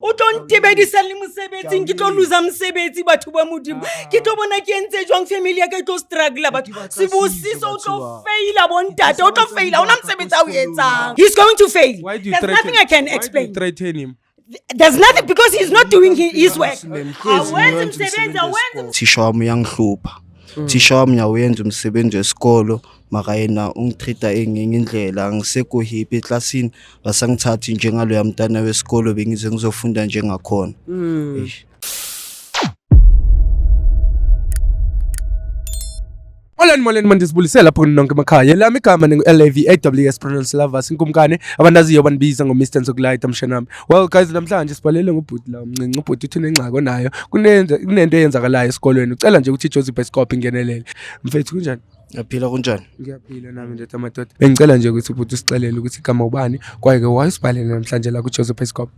O tlo ntebedisa le mosebetsing, ke tlo losa mosebetsi, batho ba Modimo. Ke tlo bona ke entse jwang, family ya ka e tlo struggle, batho. Sibusiso o tlo faila, bontate, o tlo faila, ona mosebetsi a o etsang. He's going to fail. Why do you There's threaten- nothing I can Why do you explain. threaten him? There's nothing, because he's not doing his work. Nemhlezi Awenzi ngiwenza msebenzi, umsebenzi awenzi wesikolo. Thisha wami uyangihlupha. Thisha wami ngiyawenza umsebenzi wesikolo, mara yena ungitreat-a engenye indlela. Angisekho happy eklasini, basangithathi njengaloya mntana wesikolo bengize ngizofunda njengakhona. Eish. Molweni, molweni, mandisibulisele lapho nonke emakhaya. Lami igama ningu-LAVAWS Pronounce Lovers Inkumkane, abandaziyo bandibiza ngo-Mr Nzokulayita mshanami. Well guys, namhlanje sibhalele ngobhuti la umncinci. Ubhuti uthi unengxaki onayo, kunento eyenzakalayo esikolweni, ucela nje ukuthi iJozi Bioscope ingenelele. Mfethu, kunjani? Ngiyaphila, kunjani? Ngiyaphila nami ndoda amadoda. Bengicela nje ukuthi ubhuti usixelele ukuthi igama ubani, kwaye-ke why usibhalele namhlanje la kuJozi Bioscope.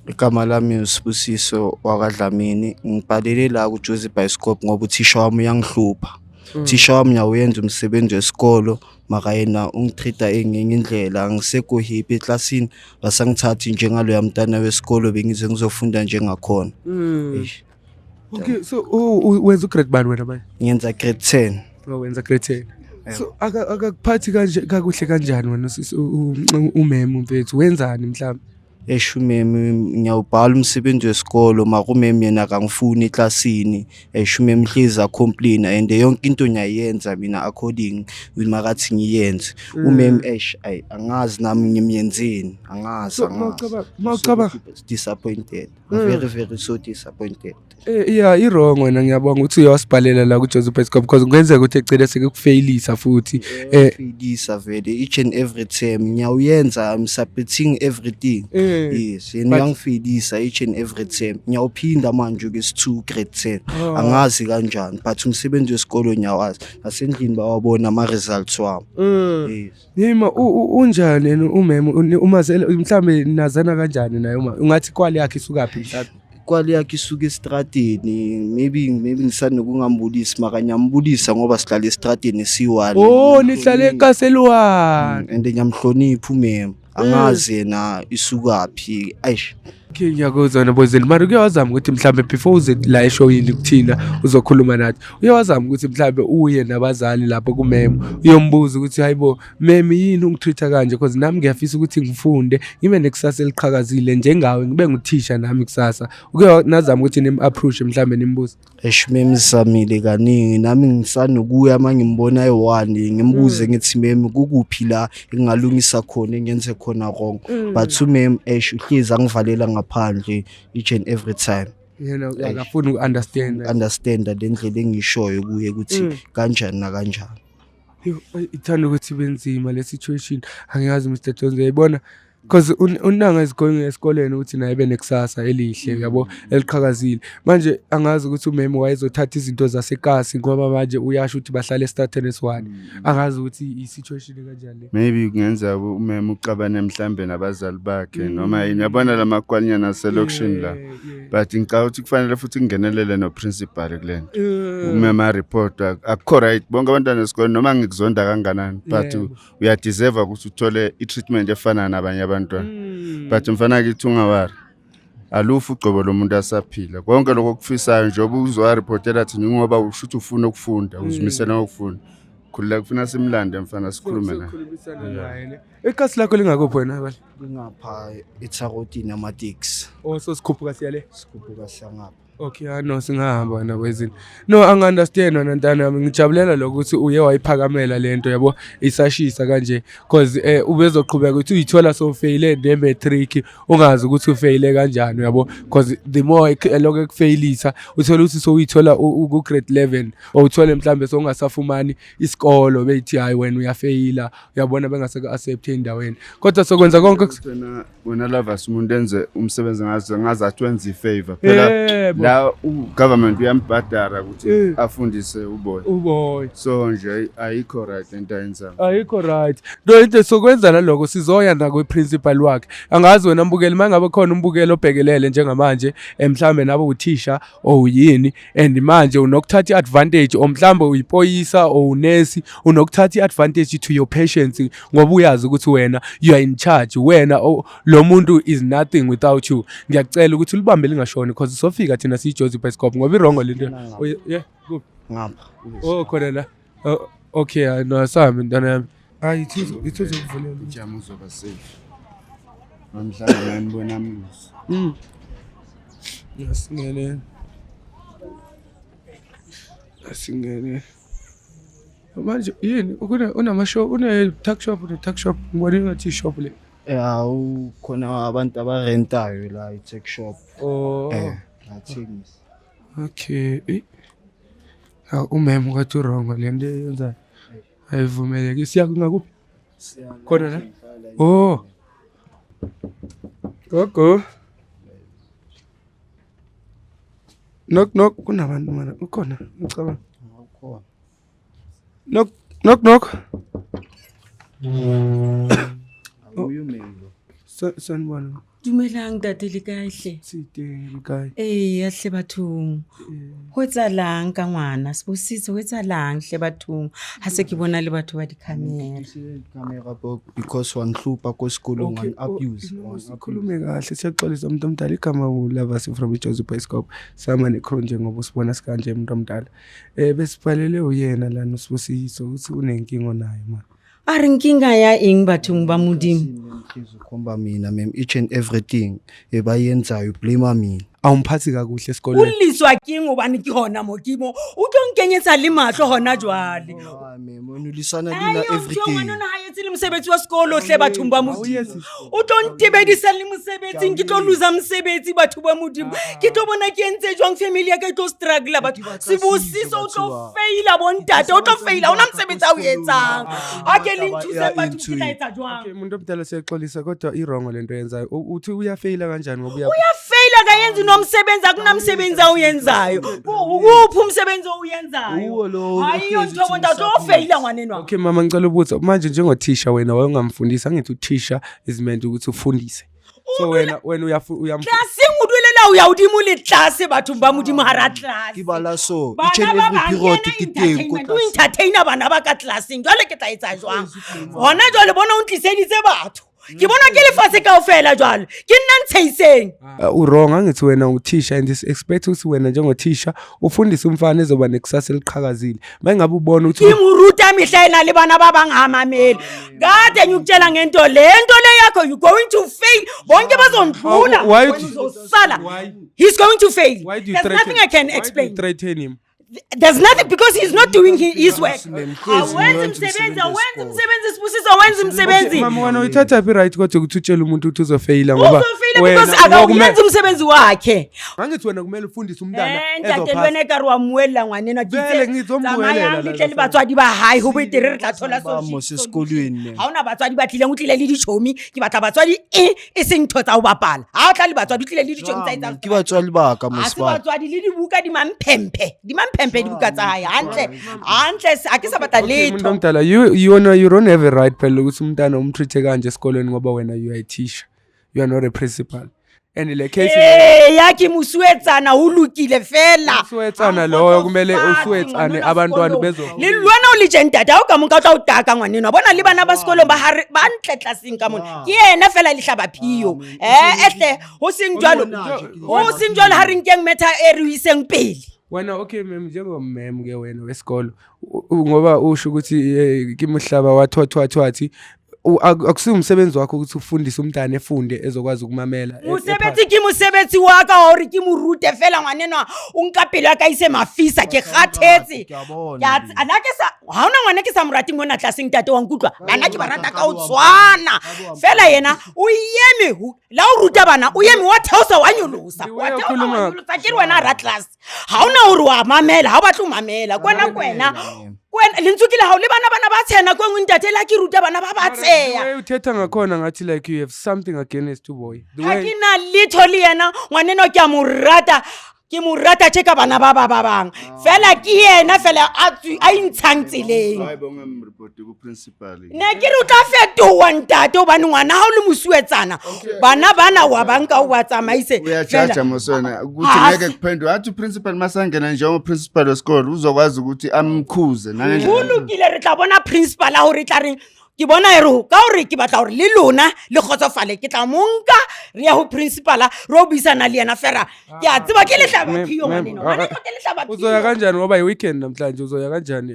Igama lami uSibusiso wakaDlamini. Ngibhalele la kuJozi Bioscope ngoba uthisha wami uyangihlupha. Thisha wami ngiyawenza umsebenzi wesikolo, mara yena ungitreat-a engenye indlela. Angisekho happy eklasini, basangithathi njengaloya mntana wesikolo bengize ngizofunda njengakhona. Eish. Okay, so wenza ugrade bani wena manje? Ngenza grade 10. Oh, wenza grade 10. So akakuphathi kanje kakuhle kanjani wena sisi, umeme mfethu, wenzani mhlawumbe? Eish, umemi ngiyawubhala umsebenzi wesikolo, mara umemi yena akangifuni eklasini. Eish, umemi hlezi acomplain and yonke into ngiyayenza mina according makathi ngiyenze. Umemi, eish, ayi, angazi nami ngimyenzeni, angazi. So Angazi. mawucabanga Disappointed. I'm very very so disappointed. Yeah, i-wrong wena. Ngiyabonga ukuthi uyawasibhalela la kuJozi Bioscope, because kungenzeka ukuthi egcine sekukufeyilisa futhi. Feyilisa vele each and every term ngiyawuyenza, I'm submitting everything. Yes, yena uyangifeyilisa each and every term. Ngiyawuphinda manje ke 2 grade 10. Oh. Angazi kanjani, but umsebenzi wesikolo ngiyawazi. Nasendlini bawabona ama results wami. Yes. Yima, unjani yena umeme, umazela mhlambe, nazana kanjani naye, uma ungathi kwali yakhe isukaphi mhlambe? Kwali yakhe isuka estradeni, maybe ngisanokungambulisi, mara ngiyambulisa ngoba sihlala estradeni esiyi-one. Oh, nihlale ekaselwane. And ngiyamhlonipha umeme. Angazi yena isukaphi. Eish. Okay, ngiyakuzwa wena bozeni. Mara uyawazama ukuthi mhlambe before uze la eshowini kuthina uzokhuluma nathi, uyawazama ukuthi mhlambe uye nabazali lapho kumemo, uyombuza ukuthi, hayibo memi, yini ungitreat kanje? Because nami ngiyafisa ukuthi ngifunde, ngibe nekusasa eliqhakazile njengawe, ngibe nguthisha nami kusasa. Uke nazama ukuthi nim-approach mhlambe, nimbuze? Eish, memi sizamile kaningi, nami ngisanokuya uma ngimbona eyi-one ngimbuze, ngithi, memi, kukuphi la engingalungisa khona, engenze khona wrong? But umemi, eish, uhlezi angivalela ngaphandle each and every time. Yena akafuni uku-understand. Understand le ndlela engishoyo kuye ukuthi kanjani nakanjani. Yo, ayi, ithanda ukuthi benzima le situation. Angiyazi, Mr Jones, uyayibona, because unanga is going esikoleni ukuthi naye ebe nekusasa elihle, yabo, eliqhakazile. Manje angazi ukuthi umeme wayezothatha izinto zasekasi, ngoba manje uyasho ukuthi bahlala estrateni esiwani. Angazi ukuthi i-situation kanjani le. Maybe kungenzeka umeme uxabane mhlambe nabazali bakhe noma yini, yabona la makwalinyana aselokishini la. But ngicabanga ukuthi kufanele futhi kungenelele no-principal kule nto. Umeme areport, akukho right. Bonke abantwana esikoleni, noma ngikuzonda kanganani, but uyadeserve ukuthi uthole i-treatment efana nabanye abantwana. But mfana kithi, ungawari, alufu ugcobo lomuntu asaphila. Konke lokho okufisayo, njengoba uzowaripotela thina, ngoba usho ukuthi ufuna ukufunda, uzimisele ngokufunda, khululeka. Kufuna simlande mfana, sikhulume naye. Sizokhulumisana naye ne. Ikasi lakho lingakuphi wena bale? Lingapha etharotini amateksi. Oh, so sikhuphuka siyale. Sikhuphuka siyangapha. Okay, ah, no, singahamba wena kwezini. No, angi-understand wena ntana yami. Ngijabulela lokho ukuthi uye wayiphakamela lento, yabo, isashisa kanje, cause ubezoqhubeka ukuthi uyithola sowufeyile ne-matric, ungazi ukuthi ufeyile kanjani, yabo, cause the more lokho ekufeyilisa, uthola ukuthi sowuyithola ku-grade 11 or uthole mhlambe sowungasafumani isikolo, beyithi hayi, wena uyafeyila, uyabona, bengaseke-accept endaweni, kodwa sokwenza konke Wena, wena lovers, umuntu enze umsebenzi ngaze ngazathi wenza ifavor phela. La u-government uyambhadara ukuthi afundise uboy. Uboy. So nje ayikho right lento ayenzayo. Ayikho right. No, into sokwenza naloko, sizoya nakwi-principal wakhe. Angazi wena mbukeli, uma ngabe khona umbukeli obhekelele njengamanje, mhlambe nabe uthisha or uyini, and manje unokuthatha i-advantage, or mhlambe uyipoyisa or unesi, unokuthatha i-advantage to your patients ngoba uyazi ukuthi wena you are in charge. Wena, oh, lo muntu is nothing without you. Ngiyakucela ukuthi ulibambe lingashoni, because sofika thina siyiJozi Bioscope ngoba i-wrong lento. Oh, yeah, kuphi? Ngapha. Oh, khona la. Oh, okay, hayi, no, asahambe ntwana yami. Hayi, ithuzo kuvulela. Ujama uzoba safe. Mhlawumbe nganibona amlusi. Asingene. Asingene. Manje yini ukune unama shop, une tuck shop, une tuck shop, ngibona ngathi shop le. Ya, ukhona abantu abarentayo la i-tuck shop. Oh. Ngathengisa. Okay. Eh. Ha, umem ngathi wrong le nto yenzayo. Ayivumeleki. Siya ngakuphi? Khona la? Oh. Gogo. Knock knock, kunabantu mana, ukhona ngicabanga. Ukhona. Knock knock knock. Uyu melo. Sanibona. Dumelang ntate, le kae hle? Siteng, kae? Ee, hle bathong. Ho etsahalang ka ngwana? Sibusiso, ho etsahalang hle bathong? Ha se ke bona le batho ba di-camera. Camera because wangihlupha ko sekolong, Okay, wan abuse. Oh, sikhulume kahle, siyaxolisa umuntu omdala. Igama uLavasi from iJozi Bioscope, sama ne-crew njengoba usibona sikanje, umuntu omdala. Besibhalele uyena lana uSibusiso ukuthi unenkinga onayo ma. A re nkinga ya eng bathong ba Modimo? Ukhomba mina ma'am, each and everything ebayenzayo blame mina. Awumphathi kakuhle O esikolweni. lliswa keng hobane ke hona mo ke mo? O tlo nkenyetsa le mahlo hona jwale. Ah ma'am, wena ulisana lina Ayo, ntho everything. ngwanona ha etse le mosebetsi wa sekolo hle bathong ba Modimo. O tlo ntebedisa le mosebetsing, ke tlo losa mosebetsi batho ba Modimo. Ke tlo bona ke entse jwang, family ya ka e tlo struggle batho. Sibusiso o tlo faila bontate, o tlo faila, ha ona mosebetsi a o etsang. A ke le nthuse batho, ke tla etsa jwang? Okay, umuntu omdala, siyaxolisa kodwa i-wrong lento yenzayo. Uthi uyafeyila kanjani ngoba uya Uyafeyila, kayenzi nomsebenzi, akunamsebenzi awuyenzayo. Ukuphi umsebenzi owuyenzayo? Uwo lo Hayiyo ohlezi ntho bontate, o feyila ngwanenwa. Okay mama, ngicela ukubuza manje, njengothisha wena wayongamfundisa, angithi uthisha is meant ukuthi ufundise. So wena uyamfundisa. Tlelaseng o duelela o ya hodimo le tlase bathong ba Modimo, hara tlase. Ke bala so each Bana and ba every bang period ke ke teng ko entertainment, o entertaina bana ba ka tlelaseng. Jwale ke tla etsa jwang hona jwale? Bona o ntliseditse batho, ke bona ke lefatshe kaofela, jwale ke nna ntsheiseng. U-wrong, angithi wena uthisha and is expect ukuthi wena njengothisha ufundise umfana ezoba nekusasa eliqhakazile. Uma ngabe ubona ukuthi Ke mo ruta mehla ena le bana ba bang ha mamele. Kade ngikutshela ngento le nto le yakho, you going to fail, bonke bazondlula. Oh, why wena uzosala. Why? He's going to fail. Why do you There's threaten, nothing I can why do you explain. threaten him? There's nothing, because he's not doing his work. Mhlezi Awenzi ngiwenza umsebenzi, umsebenzi awenzi wesikolo. umsebenzi, Sibusiso, awenzi umsebenzi. Mama, wena uyithatha phi right kodwa ukuthi utshele umuntu ukuthi uzofeyila ngoba Uzofeyila because akawuyenzi umsebenzi wakhe. Angithi wena kumele ufundise umntana Eh, ntate le ezophasa. wena ekare wa mmuelela ngwanenwa. Ke Vele itse, ngizombuelela tsamayang la le tle le la. batswadi ba hae, ho betere re tla thola Ba mo sesikolweni, ma'am. Ha ona batswadi ba tlileng, o tlile le ditjhomi. Ke batla batswadi, e seng ntho tsa ho bapala. Ha o tla le batswadi, o tlile le ditjhomi tsa etsang. Ke batswadi ba ka Ha se mosebana. batswadi le dibuka, di mamphemphe, di mamphemphe dibuka tsa hae hantle hantle, ha ke sa batla Umuntu letho. omdala, you don't have a right phela ukuthi umntana umtreat kanje esikolweni ngoba wena you are a teacher. You are not a principal. And le case Ee, ya ke mosuetsana, ho lokile fela. Usuwetsana loyo, kumele usuwetsane abantwana Le lwana o le tje ntate, ha o ka monka o tla o taka ngwaneno. Wa bona le bana ba sekolong ba hare ba ntle tlaseng ka mona, ke yena fela lehlabaphiyo. Ehle, ho seng jwalo, ho seng jwalo, ha re nkeng matter e re o iseng pele. Wena, okay ma'am, njengoma'am ke wena wesikolo, ngoba usho ukuthi ke muhlaba wathwathwathwathi, akusiwo umsebenzi wakho ukuthi ufundise umntana efunde ezokwazi ukumamela Mosebetsi ke mosebetsi wa ka wa hore ke mo rute fela. Ngwanenwa o nka pelo ya ka ise mafisa, ke kgathetse. Ke a bona. Ke a ana ke sa ha hona ngwana ke sa mo rateng mona tlaseng, ntate wa nkutlwa. Bana ke ba rata ka ho tshwana fela, yena o eme la o ruta bana, o eme wa theosa wa nyolosa, The wa way theosa wa nyolosa. Ke re wena ra class, ha hona hore wa mamela, ha o batle ho mamela kwena, kwena, kwena lentswe ke la hao le bana, bana ba tshena ko nngwe, ntate, le ha ke ruta bana ba ba The tsheya. way uthetha ngakhona ngathi like you have something against uboy. The Ha way ke na letho le yena ngwaneno, ke a mo rata. Ke Ke mo rata tje ka bana ba ba ba bang. Fela ke yena fela a tswi a intshang tseleng. Hayi bongamripoti ku-principal. Ne ke re o tla fetoha ntate hobane ngwana ha o le mosuwetsana. Bana bana wa ba nka o ba tsamaise. Uyajaja Fela- moswena ukuthi Ha, ngeke kuphendule athi uprincipal masangena njengo-principal wesikole uzokwazi ukuthi amkhuze Ho nangendlela lokile re tla bona principal a hore e tla reng. Ke bona e re ka hore ke batla hore le lona le kgotsofale ke tla mo nka re ya ho principal re o buisana le yena fela. Ke a tseba ke lehlabaphio Ma'am, ngwaneno. ma'am, Ngwaneno ke lehlabaphio. Uzoya kanjani ngoba i-weekend namhlanje uzoya kanjani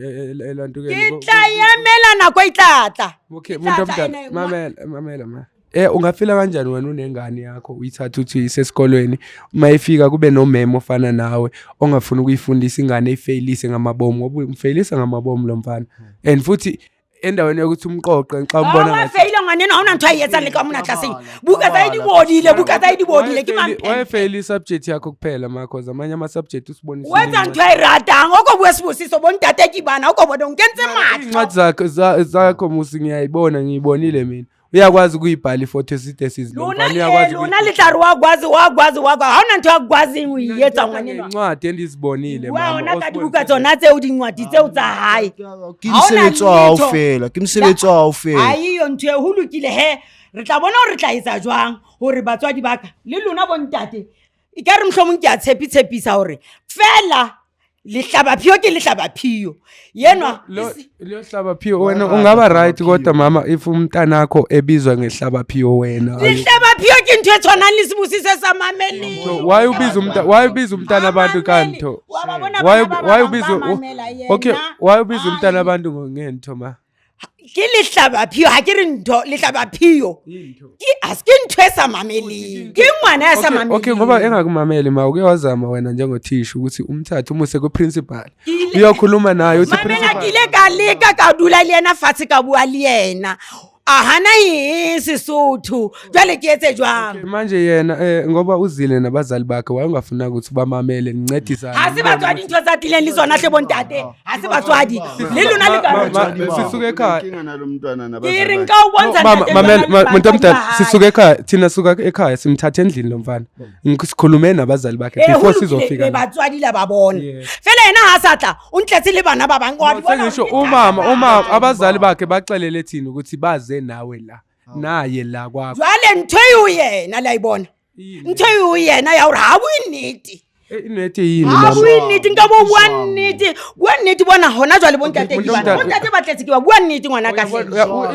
elantukeni? Ke tla emela nako e tla tla. Okay, Ke tla muntu tla omdala, ene- mamela, mamela ma. Ungafila kanjani wena unengane yakho uyithatha uthi isesikolweni uma ifika kube nomemo ofana nawe ongafuni ukuyifundisa ingane ifeyilise ngamabomu ngoba umfeyilisa ngamabomu lo mfana. And futhi endaweni yokuthi umqoqe xa umbona Ha ngathi feile ngwaneno ha ona ntho a e etsang le ka mona tlaseng. Buka tsa hae di bodile, buka tsa hae di bodile ke mamphe. Wayefeyile i-subject yakho kuphela ma cause amanye ama-subject usibonisa O etsa ntho a e ratang. O ko bue Sibusiso bo ntate ke bana o ko bone o nkentse matla. Iy'ncwadi zakho zakho musi ngiyayibona ngiyibonile mina. Uyakwazi ukuyibhala i-photosynthesis lo Lona mfana uyakwazi lona le tla re wa gwazi wa gwazi wa gwazi. Ha ona ntho a gwazing o e etsa ngwaneno. Incwadi endizibonile Bua mama. ona ka dibuka tsona tseo dincwadi tseo tsa hae. Ke Ha ona mosebetsi wa hao letho. fela, ke mosebetsi wa hao fela. Aiyo ntho e ho lokile he. Re tla bona hore re tla etsa jwang hore batswadi ba ka le lona bontate. E ka re mohlomong ke a tshepi-tshepisa hore fela lehlabaphio ke lehlabaphio. Yenwa Lo lo hlabaphiyo wena ungaba right kodwa mama if umntanakho ebizwa ngehlabaphiyo wena. Lehlabaphio ke ntho e tshwanang le Sibusiso sa mameleng. So why ubiza umnta why ubiza umntana abantu kanto? Wa ba bona Why bana ba why bang ubiza ba mamela yena. Okay, why ubiza umntana Ai. abantu ngento ma? Ke lehlabaphio ha ke re ntho lehlabaphio. Ke a se ke ntho e sa mameleng. Ke ngwana ya sa Okay, mameleng. okay ngoba engakumameli ma uke wazama wena njengothisha ukuthi umthathe umuse ku-principal. Uyokhuluma naye uthi Mamela principal. ke ile ka leka ka dula le yena fatshe ka bua le yena. A hana eng Sesotho. Jwale ke etse jwang? Manje yena ngoba uzile nabazali bakhe wayengafuna ukuthi bamamele nincedisane. Ha se batswadi ntho tsa tlileng le tsona hle bontate. Ha se batswadi. Le lona le ka Sisuke ekhaya. Inkinga nalo mntwana Ke nabazali re bakhe. nka o bontsha Mama, ntate mamela, jwang le muntu batswadi omdala, ba hae. sisuke ekhaya, thina suka ekhaya simthathe endlini lo mfana. Sikhulume nabazali bakhe Eh, ho before lokile, sizofika. eh, la. batswadi la ba bona. Yeah. Fela yena ha sa tla, o ntletse le bana ba bang. Wa di bona Sengisho hore ke umama, thata. umama abazali bakhe baxelele thina ukuthi baze nawe la. Naye la kwakho. Jwale ntho eo yena la e bona. Ntho eo yena ya hore ha bue nnete. Inethe yini Ha mama? bue nnete, nka bo bua nnete. Bua nnete bona hona jwale bontate ke muntu bana. omdala- Bontate ba tletse ke ba bua nnete ngwana ka hle.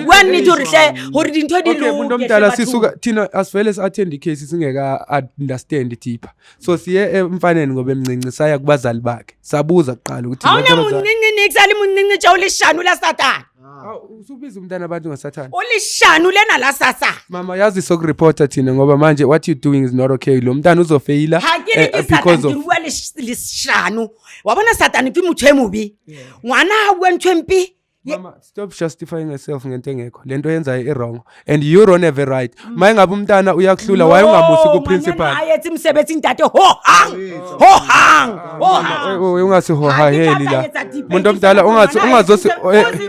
Bua nnete hore hle hore dintho di Okay, muntu loke hle omdala bathong. sisuka thina asivele si-attend i-case singeka understand deeper. So siye emfaneni ngoba emncinci saya kubazali bakhe. Sabuza kuqala ukuthi Ha ona bonke abazali- moncinci niks a le moncinci tje o leshano la Satane. Awu, usubiza umntana abantu ngosathane. O leshano lena la Satane. Mama yazi sokureporta thina ngoba manje what you doing is not okay. Lo mntana uzofeyila Ha ke re ke because Satane ke of bua leshano. Wa bona Satane ke motho e mobe. Ngwana ha bua ntho e mpe. Mama, stop justifying yourself ngento engekho. Lento yenzayo i-wrong and you don't have a right. Ma ingabe umntana uyakuhlula why ungamusi ku-principal? Ha etse mosebetsi ntate ho hang. Ho hang. Ho hang. Ungasihohaheli la. Muntu omdala ungathi ungazosi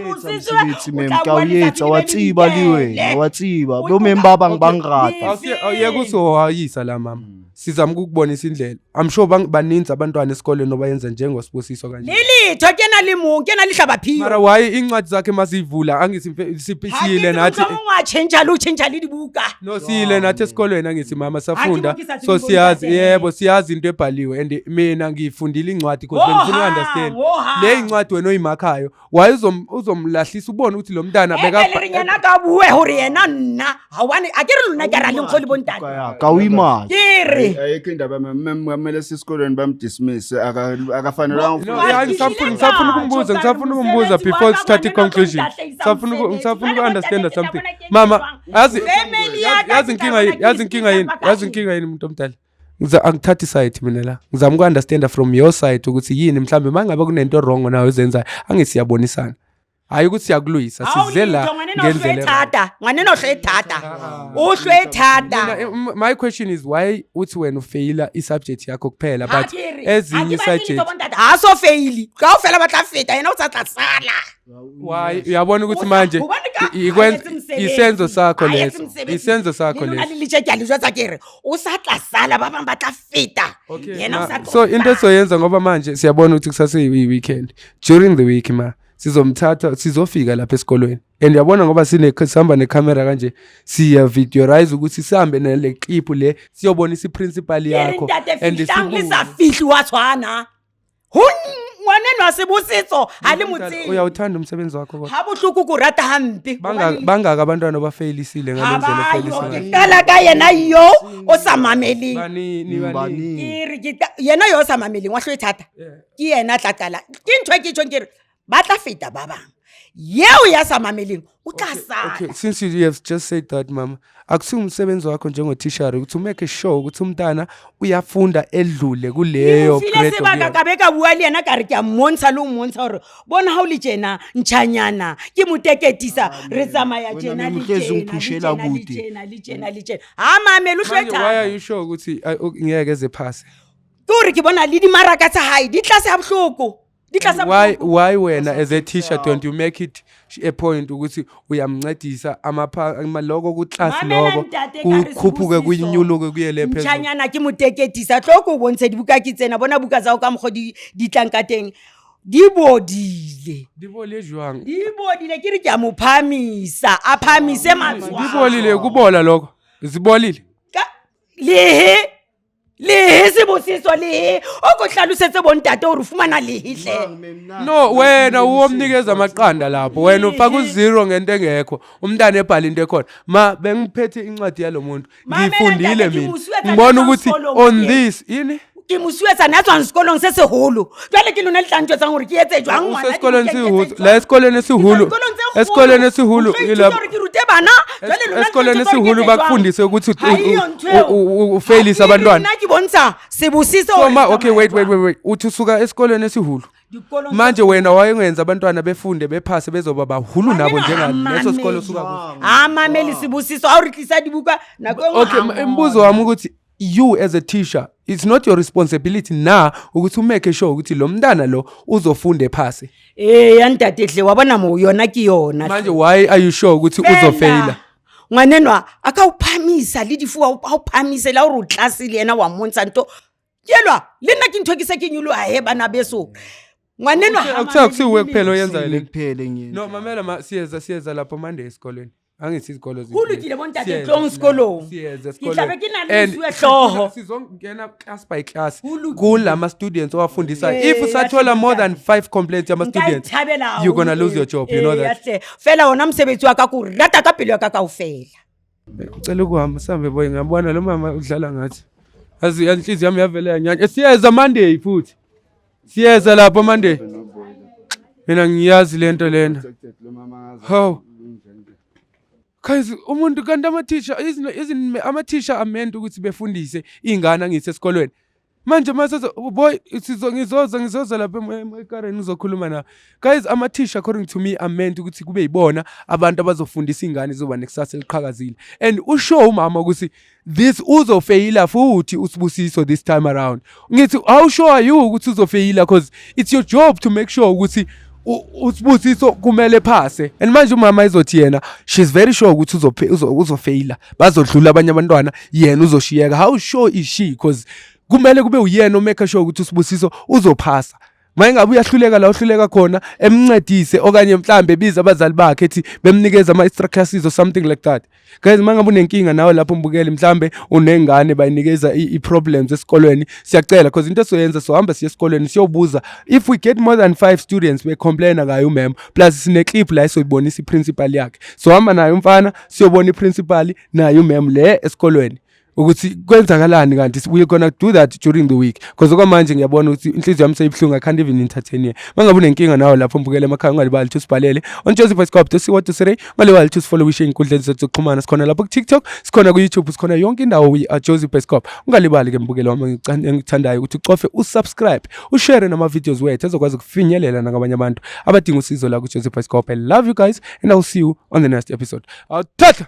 Mosebetsi mem, ke a o etsa, wa tseba le wena, wa tseba. Bo mem ba bang ba nrata. Awuyeke usihohayisa la mama. Sizama ukukubonisa indlela. I'm sure baninzi abantwana esikoleni obayenza njengoSibusiso kanje. Le letho ke na le mong, ke na le hlabaphio. Mara why incwadi zakhe masivula angithi siyile nathi Mohlomong wa tjhentjha le ho tjhentjha le dibuka. No siyile nathi esikolweni angithi mama safunda Ha ke mo ke sa so tsebe siyazi bontate. yebo siyazi into ebhaliwe and mina ngiyifundile incwadi because Ho bengifuna hang, understand ho hang. le incwadi wena oyimakhayo why uzomlahlisa ubone ukuthi lo mntana E le re yena ka bue hore yena nna ha hobane a ke re lona ke ra le nkgo le bontate. Ka o imaka. Ke re Ayikho indaba mem kumele sesikolweni bamdismiss akafanelwanga No, ukufunda. yeah, ngisafuna ukumbuza, ngisafuna ukumbuza before sithathe i-conclusion. Ngisafuna uku-understand something. Mama, yazi inkinga yini, yazi inkinga yini, yazi inkinga yini umuntu omdala. Angithathi side mina la. Ngizama uku-understand from your side ukuthi yini mhlambe mangabe kunento wrong nawe ozenzayo, angithi siyabonisana. Hayi ukuthi siyakulwisa, size la ngendlela. e-right. Thata ngwaneno o hlwe thata o hlwe thata. Mina, my question is why uthi wena ufeyila i-subject yakho kuphela but ezinye i-subject ha so faili kaofela ba tla feta yena o sa tla sala. Why uyabona ukuthi manje Hobane ka- ikwenza ha etse mosebetsi. Isenzo sakho Ha etse leso. mosebetsi. Isenzo sakho Le lona leso. le litje ke a le jwetsa ke re o sa tla sala, ba bang ba tla feta. Okay, Yena o ma, sa tlo so into sala. esoyenza ngoba manje siyabona ukuthi kusase yi-weekend, during the week ma sizomthatha, sizofika lapha esikolweni and uyabona ngoba sihamba nekhamera kanje, siya videorize ukuthi sihambe nale clip le siyobonisa i-principal Ke re yakho ntate and fihlang le sibuye. sa fihli wa tshwana ho ngwanenwa Sebositso ha le motseng. Uyawuthanda umsebenzi wakho kodwa? Ha bohloko ko rata hampe. Bangaka abantwana obafeyilisile Ha ngale ndlela ba ofeyilisa yo, ke ngayo? qala ka yena yo o sa mameleng. Bani bani. Ke re ke yena yo o sa mameleng wa hlo e thata. Ke yena a tla qala. Ke ntho e ke tjhong ke re ba tla feta ba bang. Yeo ya sa mameleng o tla sala. Okay, since you have just said that, mama, akusiwo umsebenzi wakho njengotishara ukuthi umake sure ukuthi umntana uyafunda edlule kuleyo Ke mo file grade sebaka okuyo. ka be ka bua le yena ka re ke a mmontsha le ho mmontsha hore bona ha o le tjena ntjhanyana ke mo teketisa re tsamaya Wena tjena meme le uhlezi tjena, le ungiphushela tjena, le kude. tjena, le tjena, le tjena. Ha mamele o hlo e Manje, why are thata. you sure ukuthi ngeke eze phase? Ke hore ke bona le dimaraka tsa hae di tlase ha bohloko. Di tlase ha Why bohloko. why wena as a teacher don't you make it a point ukuthi uyamncedisa amapha loko ku class Mamela loko ntate, ka re kukhuphuke Sibusiso. kuyinyuluke kuye le phezulu. Ntjhanyana ke mo teketisa, tlo ko o bontshe dibuka ke tsena, bona buka tsa hao ka mokgwa di tlang ka teng, di bodile. Di bole jwang? Di bodile, ke re ke a mo phahamisa, a phahamise matshwao. Di bolile kubola lokho. Zibolile. Lehe lehe Sebosiso, lehe o ko hlalosetse bontate hore o fumana lehe hle. No, wena uwomnikeza amaqanda lapho. Wena ufaka u-zero ngento engekho. Umntana ebhala into ekhona. Ma bengiphethe incwadi yalo muntu. Mamela Ngiyifundile ntate, ke mina. mo suetsa Ngibona ke tswang ukuthi sekolong on ke. this yini? Ke mosuwetsana ya tswang sekolong se seholo, jwale ke lona le tla ntjwetsang hore ke etse jwang ngwana, Usesikolweni dibukeng ke sihulu. etse La jwang? esikolweni esihulu. Ke tswa dikolong tse kgolo. Esikolweni esihulu O tlo ithuta ila hore ke rute bana, jwale lona le tla esikolweni ntjwetsa hore ke esihulu etse jwang? bakufundise ukuthi Ha eyo ntho eo. ufeyilise Ha ke re abantwana. nna ke bontsha Sebosiso So hore ma ke okay, tsamaya wait, wait, jwang. wait, wait, uthi usuka esikolweni esihulu. Dikolong tse Manje wena wayengenza abantwana befunde bephase bezoba bahulu nabo Ngwanenwa ha njengaleso sikolo mamele. suka kuso. Ha mamele Sibusiso, ha o re tlisa dibuka nako e nngwe Okay, ha imibuzo wami ukuthi you as a teacher, it's not your responsibility na ukuthi umake sure ukuthi lo mntana lo uzofunda ephase? Ee ya ntate hle, wa bona mo yona ke yona. Manje why are you sure ukuthi uzofeyila? Ngwanenwa a ka o phamisa le difu, a o phamise le ha ore o tlase le yena wa mmontsha ntho ke elwa le nna ke ntho ke se ke nyoloha he bana beso ngwanenwa ha Akuthiwa akusiwe mamele. kuphela oyenzayo le. Kuphela enye. No, mamela ma, siyeza lapho Monday esikolweni. Angithi izikolo Ho lokile bontate, tlong sekolong. Siyeza Ke tla be esikolweni. ke na le And mosuwehlooho. sizongena class by class Ho lokile. kulama students owafundisayo. Ee, If usathola more than 5 complaints yama Nka students, ithabela you're gonna haholo lose your eo. job, you know Ee, that. ya hle. Fela ona mosebetsi wa ka ko rata ka pelo ya ka kaofela. Ngicela ukuhamba sihambe boy, ngiyabona lo mama udlala ngathi. Azi inhliziyo yami yavele yanyanya. Siyeza Monday futhi. Siyeza lapho Monday. Mina ngiyazi lento lena. How? Guys, umuntu kanti ama-teacher isn't ama-teacher are meant ukuthi befundise iy'ngane angithi esikolweni. Manje mase boy sizo ngizoza lapha ekareni ngizokhuluma nawe. Guys, ama-teacher according to me are meant ukuthi kube yibona abantu abazofundisa iy'ngane zizoba nekusasa eliqhakazile. And usho umama ukuthi this uzofeyila futhi uSibusiso this time around. Ngithi how sure are you ukuthi uzofeyila, cause it's your job to make sure ukuthi uSibusiso kumele phase. And manje umama izothi yena she's very sure ukuthi uzofeyila, bazodlula abanye abantwana, yena uzoshiyeka. How sure is she? Because kumele kube uyena omake sure ukuthi uSibusiso uzophasa. Maye ngabe uyahluleka la uhluleka khona, emncedise okanye mhlambe ebize abazali bakhe ethi bemnikeza ama-extra classes or something like that. Guys, uma ngabe unenkinga nawe lapho mbukeli, mhlambe unengane bayinikeza i-problems esikolweni, siyacela, cause into esizoyenza, sohamba siye esikolweni siyobuza. If we get more than 5 students becomplaina ngayo umem, plus sine-clip la esoyibonisa i-principal yakhe, sohamba naye umfana siyobona i-principal naye umem le esikolweni ukuthi kwenzakalani kanti. We're gonna do that during the week, because okwamanje ngiyabona ukuthi inhliziyo yami seyibuhlungu. I can't even entertain here. Mangabe unenkinga nawe lapho mbukele emakhaya, ungalibali ukuthi usibhalele on Joseph Scope to ungalibali ukuthi usifollowishe ey'nkundleni zethu zokuxhumana. Sikhona lapho ku-TikTok, sikhona ku-YouTube, sikhona yonke indawo, we are Joseph Scope. Ungalibali ke mbukelo wami engikuthandayo ukuthi ucofe usubscribe, ushare nama-videos wethu ezokwazi ukufinyelela nakabanye abantu abadinga usizo la ku-Joseph Scope. I love you guys and I'll see you on the next episode. Awuthatha.